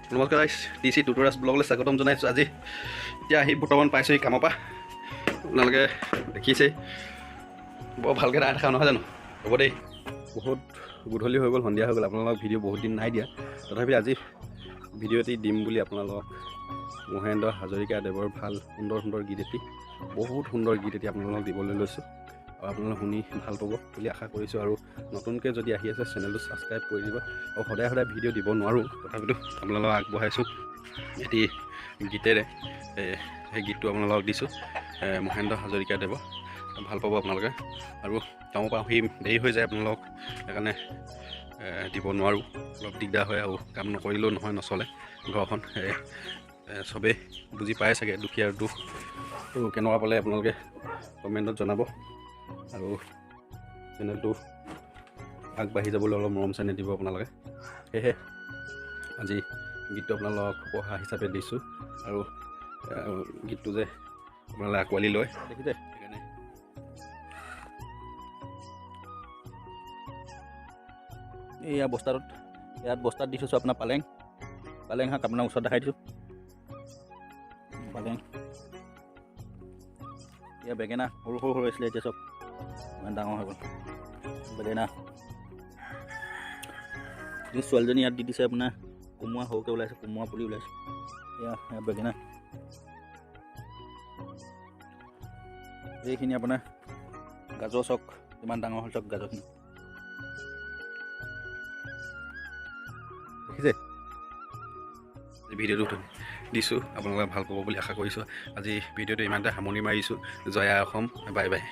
নমস্কাৰ ৰাইজ, T C টুটুৰাজ ব্লগলৈ স্বাগতম জনাইছোঁ। আজি এতিয়া আহি বৰ্তমান পাইছোঁ কামৰ পৰা। আপোনালোকে দেখিছেই, বৰ ভালকৈ নাই দেখা, নহয় জানো? হ'ব দেই। বহুত গধূলি হৈ গ'ল, সন্ধিয়া হৈ গ'ল। আপোনালোকক ভিডিঅ' বহুত দিন নাই দিয়া, তথাপি আজি ভিডিঅ' এটি দিম বুলি আপোনালোকক মহেন্দ্ৰ হাজৰিকাদেৱৰ ভাল সুন্দৰ সুন্দৰ গীত এটি, বহুত সুন্দৰ গীত এটি আপোনালোকক দিবলৈ লৈছোঁ আৰু আপোনালোকে শুনি ভাল পাব বুলি আশা কৰিছোঁ। আৰু নতুনকৈ যদি আহি আছে, চেনেলটো ছাবস্ক্ৰাইব কৰি দিব। আৰু সদায় সদায় ভিডিঅ' দিব নোৱাৰোঁ, তথাপিতো আপোনালোকক আগবঢ়াইছোঁ এটি গীতেৰে। সেই গীতটো আপোনালোকক দিছোঁ, মহেন্দ্ৰ হাজৰিকাদেৱৰ, ভাল পাব আপোনালোকে। আৰু কামৰ পৰা আহি দেৰি হৈ যায় আপোনালোকক, সেইকাৰণে দিব নোৱাৰোঁ, অলপ দিগদাৰ হয়। আৰু কাম নকৰিলেও নহয়, নচলে ঘৰখন। চবেই বুজি পায় চাগে দুখীয়াৰ দুখ। তো কেনেকুৱা পালে আপোনালোকে কমেণ্টত জনাব আৰু চেনেলটো আগবাঢ়ি যাবলৈ অলপ মৰম চেনেহ দিব আপোনালোকে। সেয়েহে আজি গীতটো আপোনালোকক উপহাৰ হিচাপে দিছোঁ আৰু গীতটো যে আপোনালোকে আঁকোৱালি লয়, দেখিছে, সেইকাৰণে। এইয়া বস্তাটোত, ইয়াত বস্তাত দি থৈছোঁ আপোনাৰ পালেং, পালেং শাক আপোনাৰ ওচৰত দেখাই দিছোঁ। পালেং, এয়া বেঙেনা, সৰু সৰু হৈ আছিলে, এতিয়া চব ইমান ডাঙৰ হৈ গ'ল বেঙেনা। এই ছোৱালীজনী ইয়াত দি দিছে আপোনাৰ কোমোৰা, সৰুকৈ ওলাইছে, কোমোৰা পুলি ওলাইছে। এয়া বেঙেনা। এইখিনি আপোনাৰ গাজৰ চক, ইমান ডাঙৰ হ'ল চব গাজৰখিনি। দেখিছে, ভিডিঅ'টো দিছোঁ, আপোনালোকে ভাল পাব বুলি আশা কৰিছোঁ। আজি ভিডিঅ'টো ইমানতে সামৰণি মাৰিছোঁ। জয় আই অসম, বাই বাই।